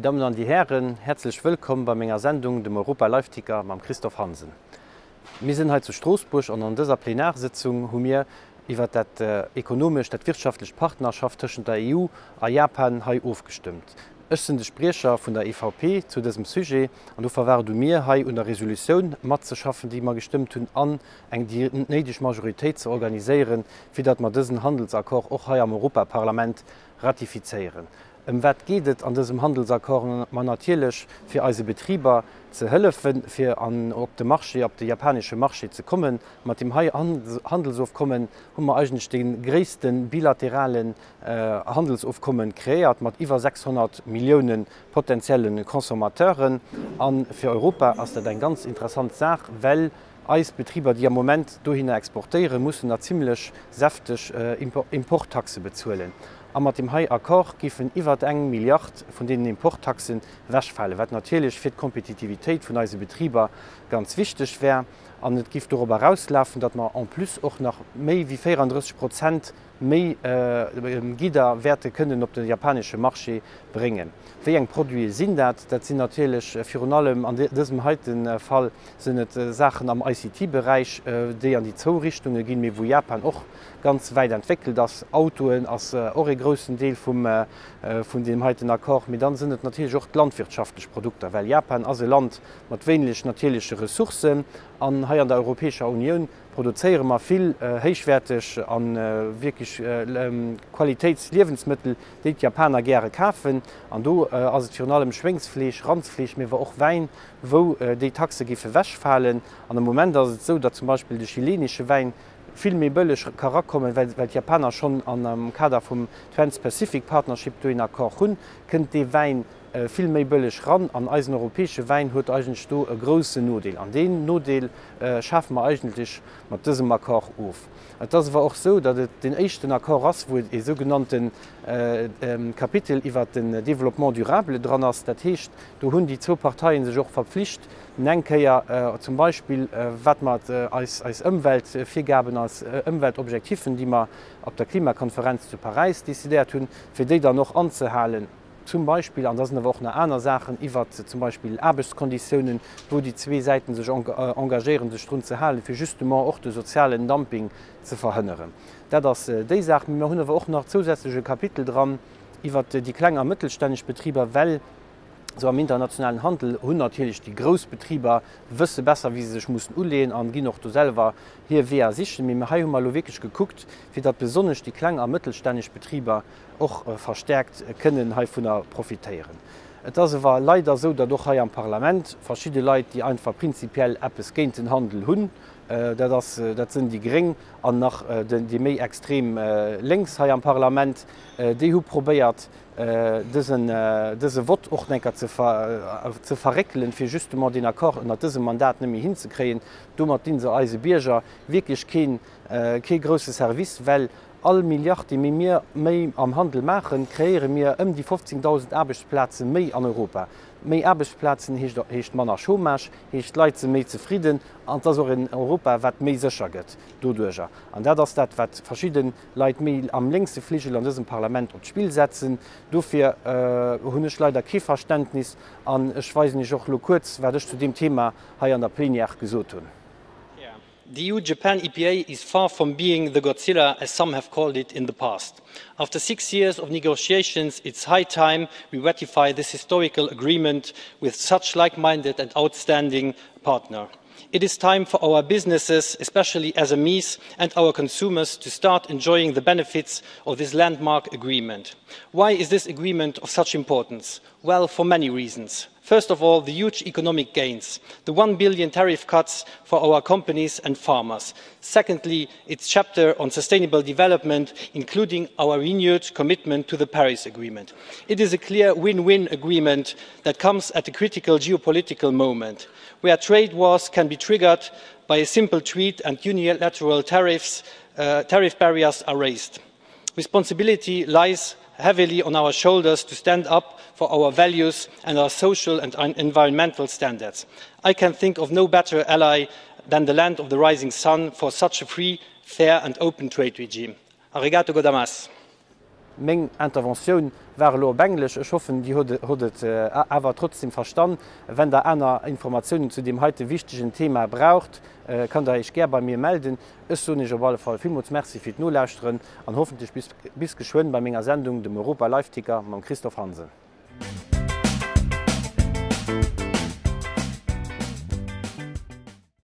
Dir Dammen an Dir Hären, häerzlech wëllkomm bei menger Sendung, dem Europa Live Ticker mam Christophe Hansen. Mir sinn hei zu Stroossbuerg an an dëser Plenarsëtzung hu mir iwwert dat ekonomesch, dat wirtschaftlech Partnerschaft tëschent der EU a Japan hei ofgestëmmt. Ech sinn de Spriecher vun der EVP zu dësem Sujet an dofir war et u mir, hei un der Resolutioun matzeschaffen, déi mer gestëmmt hunn, an eng déi néideg Majoritéit ze organiséieren, fir datt mer dësen Handelsaccord och hei am Europaparlament ratifizéieren. Ëm wat geet et an dësem Handelsaccord? Ma natierlech fir eise Betriber ze hëllefen, fir an op de Marché, op de japanesche Marché ze kommen. Mat deem hei Handelsofkommen hu mer eigentlech dee gréisste bilateralen Handelsofkommen kreéiert mat iwwer 600 Millioune potenzielle Consommateuren. A fir Europa ass dat eng ganz interessant Saach, well eis Betriber, déi am Moment dohinner exportéieren, mussen da zimlech säfteg Importtaxe bezuelen. A mat deem hei Accord géifen iwwer eng Milliard vun deenen Importtaxen ewechfalen, wat natierlech fir d'Kompetitivitéit vun eise Betriber ganz wichteg wär. An et géif dorop erauslafen, datt mer en plus och nach méi wéi 34 Prozent méi Gidder wäerte kënnen op de japanesche Marché bréngen. Wéi eng Produite sinn dat? Dat sinn natierlech virun allem an dësem heite Fall sinn et Saachen am ICT-Beräich, déi an déi zwou Richtunge ginn, mee wou Japan och ganz wäit entwéckelt ass. Autoen ass och ee groussen Deel vum vun deem heiten Accord. Mee dann sinn et natierlech och d'landwirtschaftlech Produkter, well Japan ass e Land mat wéineg natierleche Ressourcen an hei an der Europäescher Unioun produzéiere mer vill héichwäerteg a wierklech Qualitéitsliewensmëttel, déi d'Japaner gäre kafen. An do ass et virun allem Schwéngsfleesch, Randsfleesch, mee awer och Wäin, wou déi Taxe géife wechfalen. An am Moment ass et esou, datt zum Beispill de chilenische Wäin vill méi bëlleg ka rakommen, well d'Japaner schonn am Kader vum Trans-Pacific Partnership do een Accord hunn, kënnt dee Wäin vill méi bëlleg ran an eisen europäesche Wäin huet eigentlech do e groussen Nodeel. An deen Nodeel schafe mer eigentlech mat dësem Accord of. Et ass awer och esou, datt et deen éischten Accord ass, wou et ee sougenannte Kapitel iwwert den Développement durable dran ass. Dat heescht, do hunn déi zwou Parteien sech och verpflicht, eng Kéier zum Beispill wat mer eis eis Ëmweltvirgaben, eis Ëmweltobjektiffen, déi mer op der Klimakonferenz zu Paräis decidéiert hunn, fir déi dann och anzehalen. Zum Beispill, an da sinn awer och nach aner Saachen iwwert zum Beispill Aarbechtskonditiounen, wou déi zwee Säiten sech engagéieren, sech drun ze halen, fir justement och de sozialen Dumping ze verhënneren. Dat ass déi Saach. Mee mer hunn awer och nach zousätzlech e Kapitel dran iwwert déi kleng a mëttelstänneg Betriber, well esou am internationalen Handel hunn natierlech déi grouss Betriber wësse besser, wéi se sech mussen uleeën an ginn och do selwer hir Weeër sichen. Mee hei hu mer elo wierklech gekuckt, fir datt besonnesch déi kleng a mëttelstänneg Betriber och verstärkt kënnen heivunner profitéieren. Et ass ewer leider esou, datt och hei am Parlament verschidde Leit, déi einfach prinzipiell eppes géint den Handel hunn, dat ass, dat sënn déi Gréng an nach déi méi extrem Lénks hei am Parlament, déi hu probéiert, dësen, dëse Vott och enker ze ze verréckelen, fir justement deen Accord ënnert dësem Mandat net méi hinzekréien. Domat dinn se eise Bierger wierklech keen, kee grousse Service, well All Milliard, déi méi mir méi am Handel maachen, kreéiere mir ëm déi 15.000 Aarbechtsplaze méi an Europa. Méi Aarbechtsplazen heescht heescht manner Chômage, heescht d'Leit si méi zefridden an et ass och en Europa, wat méi sécher gëtt doduerjer. An dat ass dat, wat verschidde Leit méi am lénkse Fligel an dësem Parlament op d'Spill setzen. Dofir hunn ech leider kee Verständnis an ech weisen Iech och elo kuerz, wat ech zu deem Thema hei an der Plénière gesot hunn. The EU-Japan EPA is far from being the Godzilla as some have called it in the past. After six years of negotiations, it's high time we ratify this historical agreement with such like-minded and outstanding partner. It is time for our businesses, especially SMEs and our consumers to start enjoying the benefits of this landmark agreement. Why is this agreement of such importance? Well, for many reasons. First of all, the huge economic gains, the 1 billion tariff cuts for our companies and farmers. Secondly, its chapter on sustainable development, including our renewed commitment to the Paris Agreement. It is a clear win-win agreement that comes at a critical geopolitical moment, where trade wars can be triggered by a simple tweet and unilateral tariffs, uh, tariff barriers are raised. Responsibility lies heavily on our shoulders to stand up for our values and our social and environmental standards. I can think of no better ally than the land of the rising sun for such a free, fair and open trade regime. Arigato gozaimasu. Meng Interventioun war elo op Englesch. Ech hoffen, Dir hutt et awer trotzdem verstan. Wenn Der aner Informatiounen zu deem heite wichtegen Thema braucht, kann Der Iech gär bei mir melden. Ech soen Iech op alle Fall villmools Merci fir d'Nolauschteren an hoffentlech bis geschwënn bei menger Sendung, dem Europa Live Ticker mam Christophe Hansen.